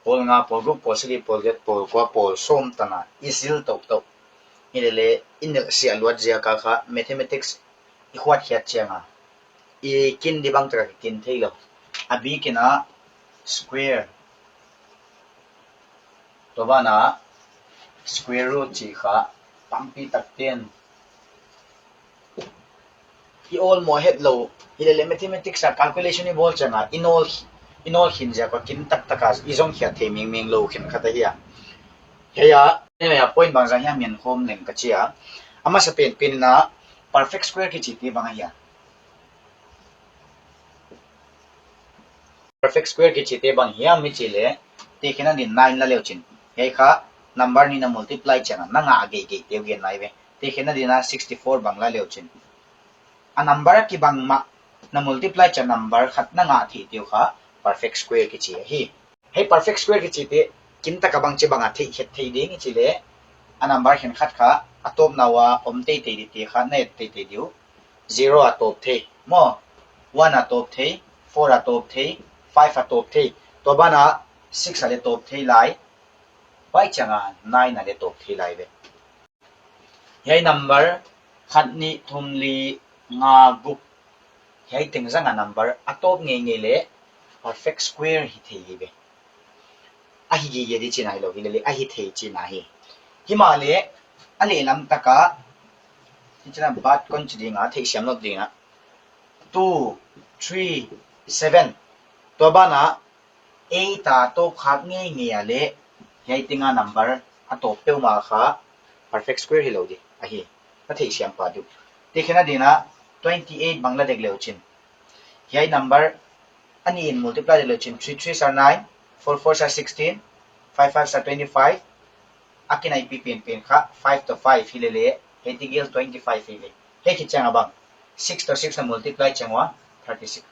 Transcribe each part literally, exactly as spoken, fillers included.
Pawl nga, pawl guk, pawl sagi, pawl giat, pawl kua, pawl sawm tan a i zil toutou. Hilele i nelhsiah luat ziak a kha mathematics i huat khiat chiang a, i kin di bang taka kikin theilou. A bik in a square, tua ban a square root chih kha pangpi tak ten i awl mawh hetlou. Hilele mathematics a calculation i bawl chiang a i nawl, i nawl khin ziak a kin taktak a i zong khiat thei mengmeng lou khenkhat ahi a. Hiai a, hiai a point bangzah hiam i en khawm leng ka chi a. A masa penpen in a perfect square kichite bang ahia. Perfect square kichite bang hiam i chih leh, tekhinna din nine la leuchin, hiai kha number nih na multiply chiang a na ngah geihgeihte uh gen nai ve. Tekhinna din a sixty four bang la leuchin, a number a kibang mah na multiply chiang a number khat na ngah theihte uh kha perfect square kichi ahi. Hiai perfect square kichite kin taka bangchibang a theih khet thei ding i chih leh, a number khenkhat kha a tawpna ua om teitei dingte kha na et teitei di uh. Zero a tawp thei maw, one a tawp thei, four a tawp thei, five a tawp thei, tua ban a six a leng tawp thei lai, huai chiang a nine a leng tawp thei lai ve. Hiai number khat, nih, thum, li, nga, guk, hiai teng zang a number a tawp ngeingei leh perfect square hi thei hi ve. A hi gige di chihna hilou, hilele a hi thei chihna hi. Himahleh a lehlam tak a, hichia bat kon chi ding a, theihsiam nop ding a, two, three, seven, tua ban a eight a tawp khak ngeingei a leh hiai teng a number a tawp peuhmah kha perfect square hilou di ahi. Ka theihsiam pah di uh. Tekhinna din a twenty eight bang la dek leuchin, hiai number a nih in multiply dek leuchin, three threes are nine, four fours are sixteen, five fives are twenty five, a kinaipi penpen kha five toh five hilele, hiai tegel twenty five hi ve. Hiai khit chiang a bang, six toh six na multiply chiang ua thirty six.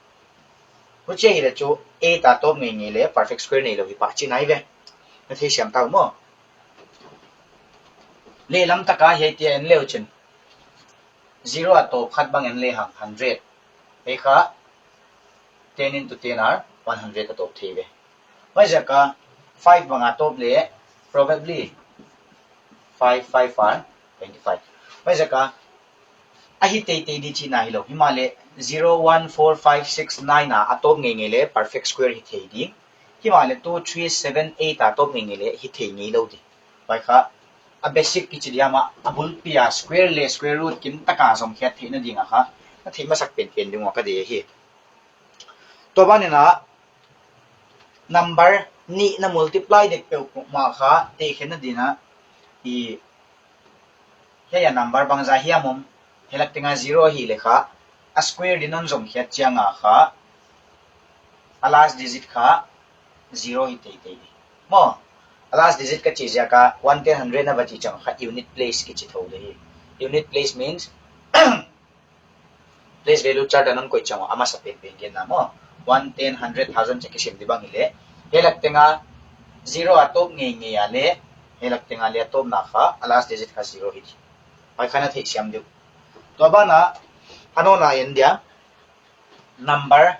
Huchia hileh chu eight a tawp ngeingei leh perfect square neilou hi pah chihna hi ve. Na theihsiam ta uh maw. Lehlam tak a hiaite en leuchin, zero a tawp khat bang en lehang, hundred. Hiai kha ten into ten are one hundred a tawp thei ve. Huaiziak a five bang a tawp leh probably five five are twenty five. Huaiziak a a hi teitei di chihna hilou. Himahleh zero, one, four, five, six, nine a a tawp ngeingei leh perfect square hi thei ding. Himahleh two, three, seven, eight a tawp ngeingei leh hi thei ngeilou di. Huai kha a basic kichi diam a, a bulpi a square leh square root kin taka zong khiat theihna ding a kha na theih masak penpen ding ua ka deih hi. Tua ban in a number nih na multiply dek peuhmah kha tekhinna din a, i, hiai a number bangzah hiam om, hiai lak teng a zero hileh kha a square din non zong khiat chiang a kha a last digit kha zero hi teitei di maw. A last digit ka chih ziak a one, ten, hundred na va chih chiang kha unit place kichi thou di hi. Unit place means place value chart a non koih chiang ua a masa penpen genna maw, one, ten, hundred, thousand chih kisem di bang hileh, hiai lak teng a zero a tawp ngeingei a leh hiai lak teng a leh a tawpna kha a last digit kha zero hi di. Huai kha na theihsiam di uh. Tua ban a a nawn a en dia, number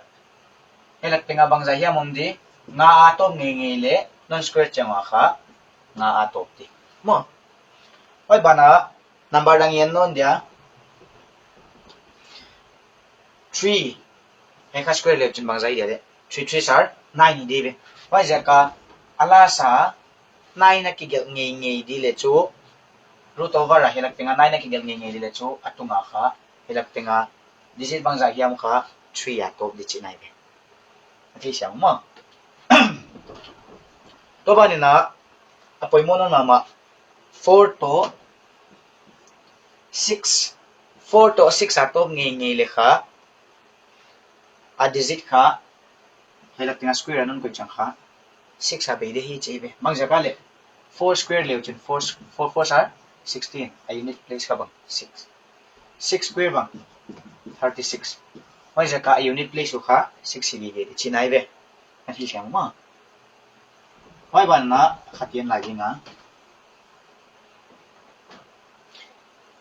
hiai lak teng a bangzah hiam om di, nga a tawp ngeingei leh non square chiang ua kha nga a tawp di maw. Huai ban a number dang i en nawn dia, three, hiai kha square leuchin bangzah hi dia leh, three threes are nine hi di ve. Huaiziak a a last a nine a kigelh ngeingei di leh chu, root over a hiai lak teng a nine a kigelh ngeingei di leh chu a tung a kha hiai lak teng a digit bangzah hiam kha three a tawp di chihna hi ve. A theihsiam maw. Tua ban in a, a poimoh nawn mahmah, four toh six, four toh six a tawp ngeingei leh kha a digit kha hiai lak teng a square a non koih chiang kha six a bei di hi chih ve. Bangziak a leh, four square leuchin, four, four fours are sixteen, a unit place kha bang six. Six square bang thirty six. Huaiziak a unit place uh kha six hi gige di chihna hi ve. A theihsiam maw. Huai ban in a khat i en lai ding a.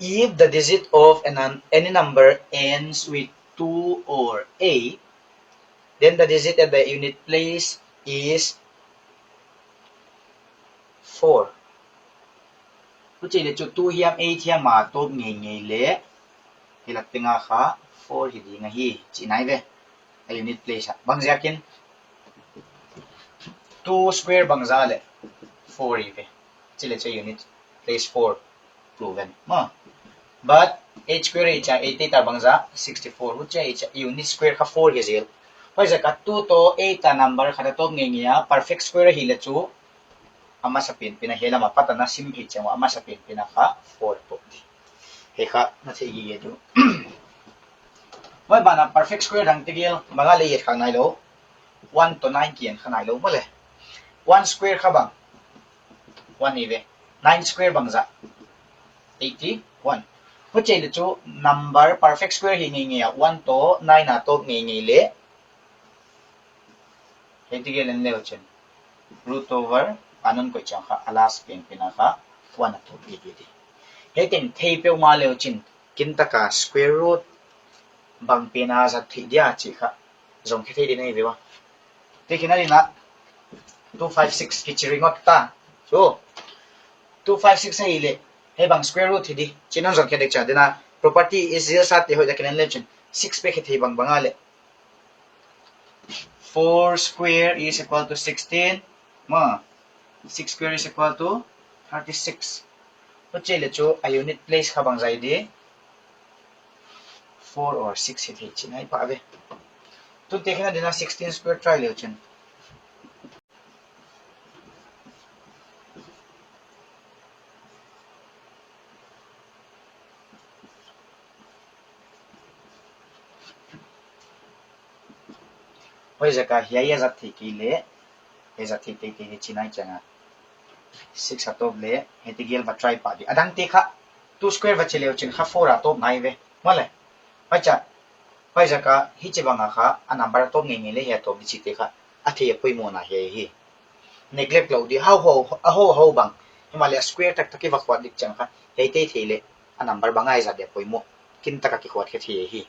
If the digit of an, an, any number ends with two or eight, then the digit at the unit place is four. Huchi leh chu two hiam eight hiam a tawp ngeingei leh, hiai lak teng a kha four hi ding ahi, chih nai ve. A unit place a. Bangziakin two square bangzah leh four hi ve. Chi leh chu unit place four proven. Ma. But eight square hi chia eight eight a bangzah sixty-four. Huchi hi chia unit square kha four hi zel. Huaiziak a two toh eight a number khat a tawp ngeingei a, perfect square hi leh chu a masa penpen a hiai lam apat a na sim phei chiang ua a masa penpen a kha four tawp di. Hiai kha na theih gige di uh. Huai ban ah perfect square dang tegel bang a leh et kha nailou. One toh nine ki en kha nailou maw leh. One square kha bang one hi ve. Nine square bangzah eighty-one. Huchi leh chu number perfect square hi ngeingei a one toh nine a tawp ngeingei leh, hiai tegel en leu chin root over a non koih chiang kha a last penpen a kha one a tawp gige di. Hiai teng thei peuhmah leu chin kintak a square root bang pen a zat theih dia chih kha zong khe thei di na hi ve ua. Tekhin a ding a two five six kichi ring out ta. So two five six ahi leh hiai bang square root hi di chih non zong khe dek chia ding a, property is zil sa te hoih takin en leu chin six pe khe thei bangbang a leh four square is equal to sixteen. Ma, six square is equal to thirty-six. Huchi leh chu a unit place kha bangzah di, four or six hi thei chih nai pah ve. Tun tekhin a ding a sixteen square try leu chin. Huaiziak a hiai a zat theih kei leh, hiai zat theih teitei hi chih nai chiang a six a tawp leh hiai tegel va try pah di. A dang te kha two square va chi leu chin kha four a tawp nai ve maw leh. Huai chia, huaiziak a hichibang a kha a number a tawp ngeingei leh hiai a tawp di chih te kha a thei a poimoh na hiai hi. Neglect lou di, hau hau, a hau hau bang. Himahleh a square taktak i va khuat dik chiang kha hiai te thei leh a number bang a i zat di a poimoh. Kintak a kikhuat khe thei hi.